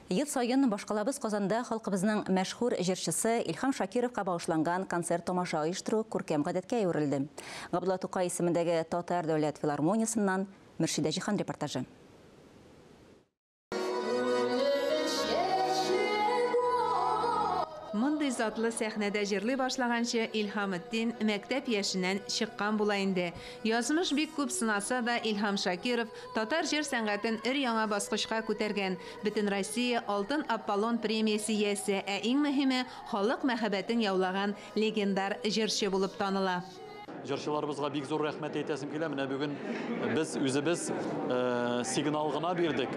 Ел саен башкалабыз Казанда халкыбызның мәшһүр җырчысы Илһам Шакировка багышланган концерт-тамаша оештыру күркәм гадәткә әверелде. Габдулла Тукай исемендәге Татар дәүләт филармониясеннән Мөршидә Җиһан репортажы. Мондый затлы сәхнәдә җырлый башлаганчы Илһаметдин мәктәп яшеннән чыккан була инде. Язмыш бик күп сынаса да, Илһам Шакиров татар җыр сәнгатен өр-яңа баскычка күтәргән, Бөтенроссия Алтын Аполлон премиясе иясе, ә иң мөһиме, халык мәхәббәтен яулаган легендар җырчы булып таныла. Җырчыларыбызга бик зур рәхмәт әйтәсем килә. Менә бүген без үзебез сигнал гына бирдек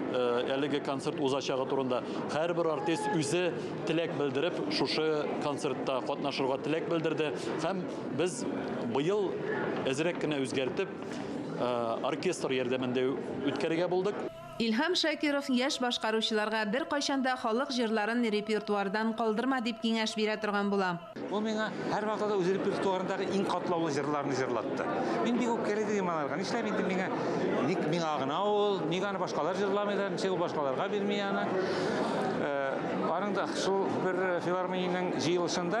әлеге концерт узачагы турында. Һәрбер артист үзе теләк белдереп, шушы концертта катнашырга теләк белдерде. Һәм без быел әзрәк кенә үзгәртеп, оркестр ярдәмендә үткәрергә булдык. Илһам Шакиров яшь башкаручыларга беркайчан да халык җырларын репертуардан калдырма дип киңәш бирә торган була. Ул миңа һәрвакытта да үз репертуарындагы иң катлаулы җырларны җырлатты. Мин бик үпкәле идем аларга. Нишләп инде миңа, ник миңа гына ул, ник аны башкалар җырламыйлар, ничек ул башкаларга бирми аны. Аның да шул бер филармониянең җыелышында,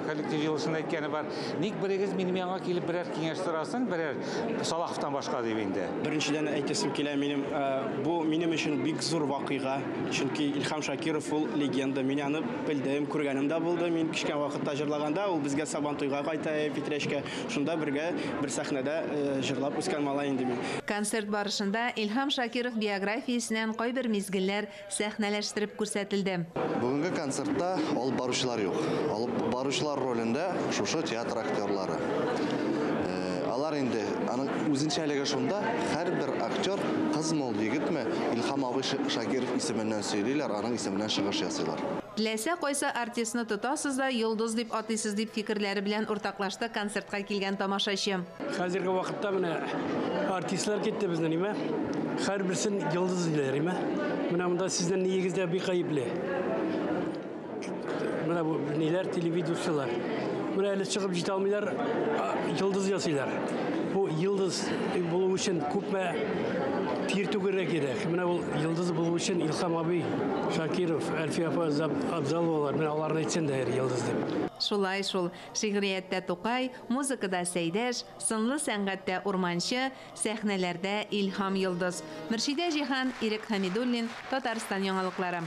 коллектив җыелышында әйткәне бар, ник берегез минем янга килеп берәр киңәш сорасын, берәр Салаховтан башка дип инде. Беренчедән әйтәсем килә, минем бу минем өчен бик зур вакыйга, чөнки Илһам Шакиров ул легенда. Мин аны белдем, күргәнем дә булды. Мин кечкенә вакытта җырлаганда, ул безгә Сабантуйга кайта Питрәчкә. Шунда бергә бер сәхнәдә җырлап үскән малай инде мин. Концерт барышында Илһам Шакиров биографиясеннән кайбер мизгелләр сәхнәләштереп күрсәтелде. Бүгенге концертта алып баручылар юк. Алып баручылар ролендә шушы театр актерлары. Алар инде, аның үзенчәлеге шунда, һәрбер актер, кызмы ул, егетме, Илһам абый Шакиров исеменнән сөйлиләр, аның исеменнән чыгыш ясыйлар. Теләсә кайсы артистны тотасыз да, йолдыз дип атыйсыз, дип фикерләре белән уртаклашты концертка килгән тамашачы. Хәзерге вакытта менә артистлар китте безнең, име? Һәрберсен йолдыз диләр, име? Менә монда сезнең ниегез дә бик гаепле. Менә бу ниләр, телевидущийлар. Менә әле чыгып җитә алмыйлар, йолдыз ясыйлар. Бу йолдыз булу өчен күпме тир түгәргә кирәк. Менә ул йолдыз булу өчен Илһам абый Шакиров, Әлфия апа Абзаловалар, менә аларны әйтсәң дә йолдыз дип. Шулай шул, шигърияттә Тукай, музыкада Сәйдәш, сынлы сәнгатьтә Урманчы, сәхнәләрдә Илһам Йолдыз. Мөршидә Җиһан, Ирек Хәмидуллин, Татарстан яңалыклары.